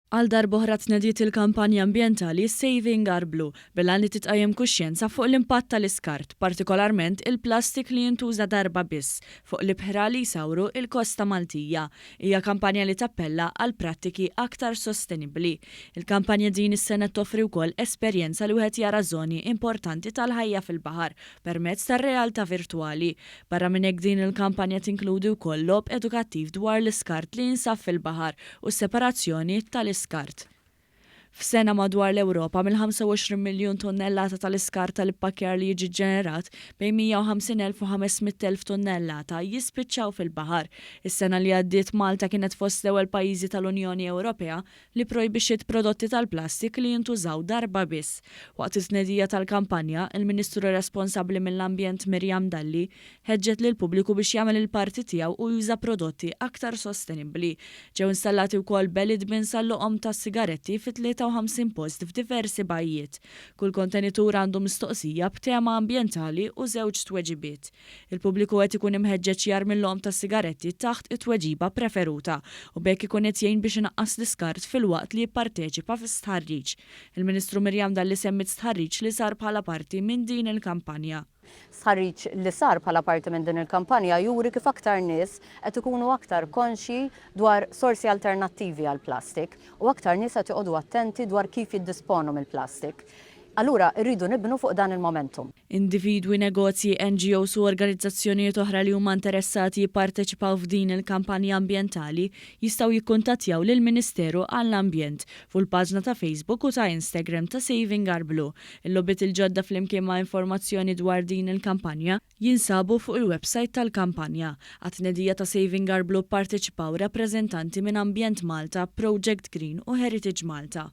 Għal darb'oħra tnediet il-kampanja ambjentali Saving Our Blue bil-għan li titqajjem kuxjenza fuq l-impatt tal-iskart, partikolarment il-plastik li jintuża darba biss, fuq l-ibħra li jsawru il-kosta Maltija. Hija kampanja li tappella għal prattiki aktar sostenibbli. Il-kampanja din is-sena toffri wkoll esperjenza li wieħed jara żoni importanti tal-ħajja fil-baħar permezz tar-realtà virtwali. Barra minn hekk, din il-kampanja tinkludi wkoll logħob edukattiv dwar l-iskart li jinsab fil-baħar u s-separazzjoni tal-iskart. F'sena madwar l-Ewropa, mill-25 miljun tonnellata tal-iskart tal-ippakkjar li jiġi ġenerat, bejn 150,000 u 500,000 tonnellata jispiċċaw fil-baħar. Is-sena li għaddiet, Malta kienet fost l-ewwel pajjiżi tal-Unjoni Ewropea li projbixxiet prodotti tal-plastik li jintużaw darba biss. Waqt it-tnedija tal-kampanja, il-Ministru responsabbli mill-Ambjent Miriam Dalli ħeġġet lill-pubbliku biex jagħmel il-parti tiegħu u juża prodotti aktar sostenibbli. Ġew installati wkoll ballot bins għal-loqom tas-sigaretti fi 53 post f'diversi bajjiet. Kull kontenitur għandu mistoqsija b'tema ambjentali u żewġ tweġibiet. Il-pubbliku qed ikun imħeġġeġ jarmi l-loqom tas-sigaretti taħt it-tweġiba preferuta u b'hekk ikun qed jgħin biex inaqqas l-iskart filwaqt li jipparteċipa fi stħarriġ. Il-Ministru Miriam Dalli semmiet stħarriġ li sar bħala parti minn din il-kampanja. Stħarriġ li sar bħala parti minn din il-kampanja juri kif aktar nies qed ikunu aktar konxji dwar sorsi alternattivi għall-plastik u aktar nies qed joqogħdu attenti dwar kif jiddisponu mill-plastik. Allura rridu nibnu fuq dan il-momentum. Individwi, negozji, NGOs u organizzazzjonijiet oħra li huma interessati jipparteċipaw f'din il-kampanja ambjentali jistgħu jikkuntattjaw lill-Ministeru għall-Ambjent fuq il-paġna ta' Facebook u ta' Instagram ta' Saving Our Blue. Il-logħbiet il-ġodda flimkien ma' informazzjoni dwar din il-kampanja jinsabu fuq il-website tal-kampanja. Għat-tnedija ta' Saving Our Blue parteċipaw rappreżentanti minn Ambjent Malta, Project Green u Heritage Malta.